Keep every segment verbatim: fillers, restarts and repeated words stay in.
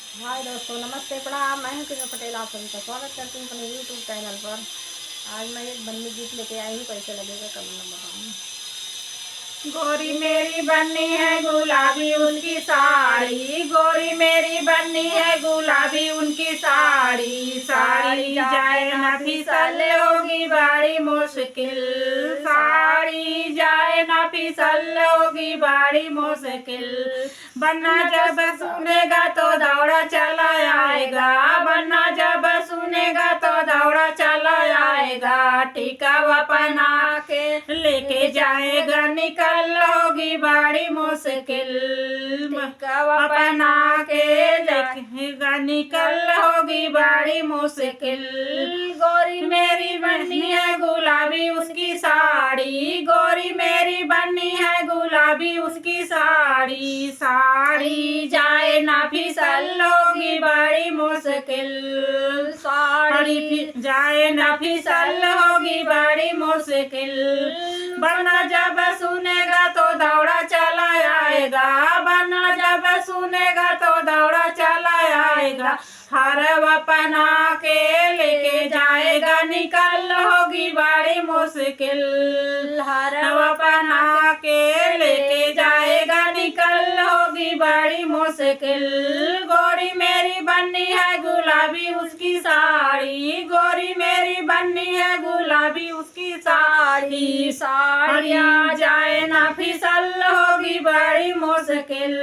हाय दोस्तों, नमस्ते, प्रणाम। मैं हूँ किरण पटेल, आप सभी का स्वागत करती हूँ अपने YouTube चैनल पर। आज मैं एक बन्नी गीत लेके आई हूँ, कैसे लगेगा कमेंट में बताऊँ। गोरी मेरी बन्नी है गुलाबी उनकी साड़ी, गोरी मेरी बन्नी है गुलाबी उनकी साड़ी। साड़ी जाए ना फिसल होगी बड़ी मुश्किल, साड़ी जाए ना फिसल होगी बड़ी मुश्किल। बन्ना जब सुनेगा तो दौड़ा चला आएगा, बन्ना जब सुनेगा तो दौड़ा चला आएगा। टिकावा पहना के लेके जाएगा, निकल होगी बड़ी मुश्किल। टिकावा पहना के लेके जाएगा, निकल होगी बड़ी मुश्किल। गोरी मेरी बन्नी है गुलाबी उसकी साड़ी, गोरी मेरी बन्नी है गुलाबी उसकी साड़ी। साड़ी जाए ना फिसल होगी बड़ी मुश्किल, साड़ी फि-, जाए ना फिसल होगी बड़ी मुश्किल। बन्ना जब सुनेगा तो दौड़ा चला आएगा, बन्ना जब सुनेगा तो दौड़ा चला आएगा। हारवा पहना के लेके जाएगा, निकल होगी बड़ी मुश्किल। हारवा पहना के लेके जाएगा, निकल होगी बड़ी मुश्किल। गोरी मेरी बन्नी है गुलाबी उसकी साड़ी, गोरी मेरी बन्नी है गुलाबी उसकी साड़ी। साड़िया जाए ना फिसल होगी बड़ी मुश्किल,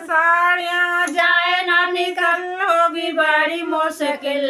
साड़िया जाए ना निकल होगी बड़ी मुश्किल।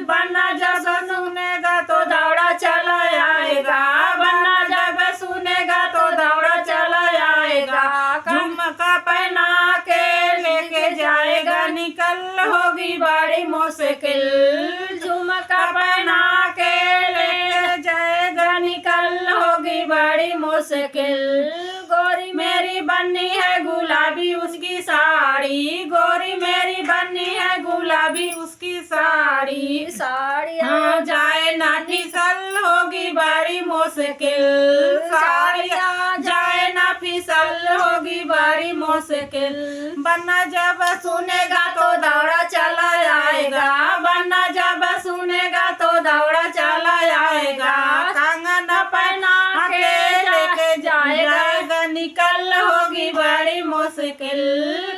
बन्ना जब सुनेगा तो दौड़ा चला आएगा, बन्ना जब सुनेगा तो दौड़ा चला आएगा। झुमका पहना के लेके जाएगा, निकल होगी बड़ी मुश्किल। झुमका पहना के लेके जाएगा, निकल होगी बड़ी मुश्किल। गोरी मेरी बन्नी है गुलाबी उसकी साड़ी, गोरी मेरी बन्नी है गुलाबी उसकी साड़ी। साड़िया हाँ, जाए ना फिसल होगी बड़ी मुश्किल, साड़िया जाए ना फिसल होगी बड़ी मुश्किल। बन्ना जब सुनेगा तो दौड़ा चला आएगा, बन्ना जब सुनेगा तो दौड़ा चला आएगा। कंगन पहना के लेके जाएगा, निकल होगी बड़ी मुश्किल।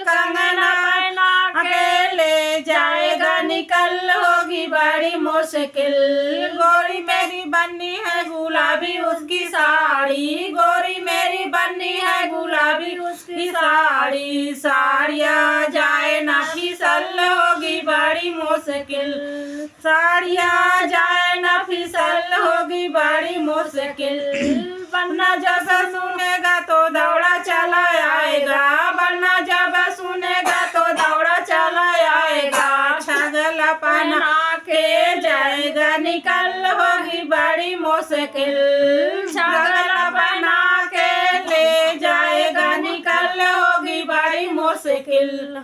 कंगन पहना के ले जाएगा, निकल होगी बड़ी मुश्किल। गोरी मेरी बन्नी है गुलाबी उसकी साड़ी, गोरी मेरी बन्नी है गुलाबी उसकी साड़ी। साड़िया जाए ना फिसल होगी बड़ी मुश्किल, साड़िया जाए ना फिसल होगी बड़ी मुश्किल। बन्ना जब सुनेगा तो दौड़ा चला आएगा, बन्ना जब सुनेगा तो दौड़ा चला आएगा। छगल पहना के जाएगा, निकल होगी बड़ी मुश्किल। छगल पहना के ले जाएगा, निकल होगी बड़ी मुश्किल।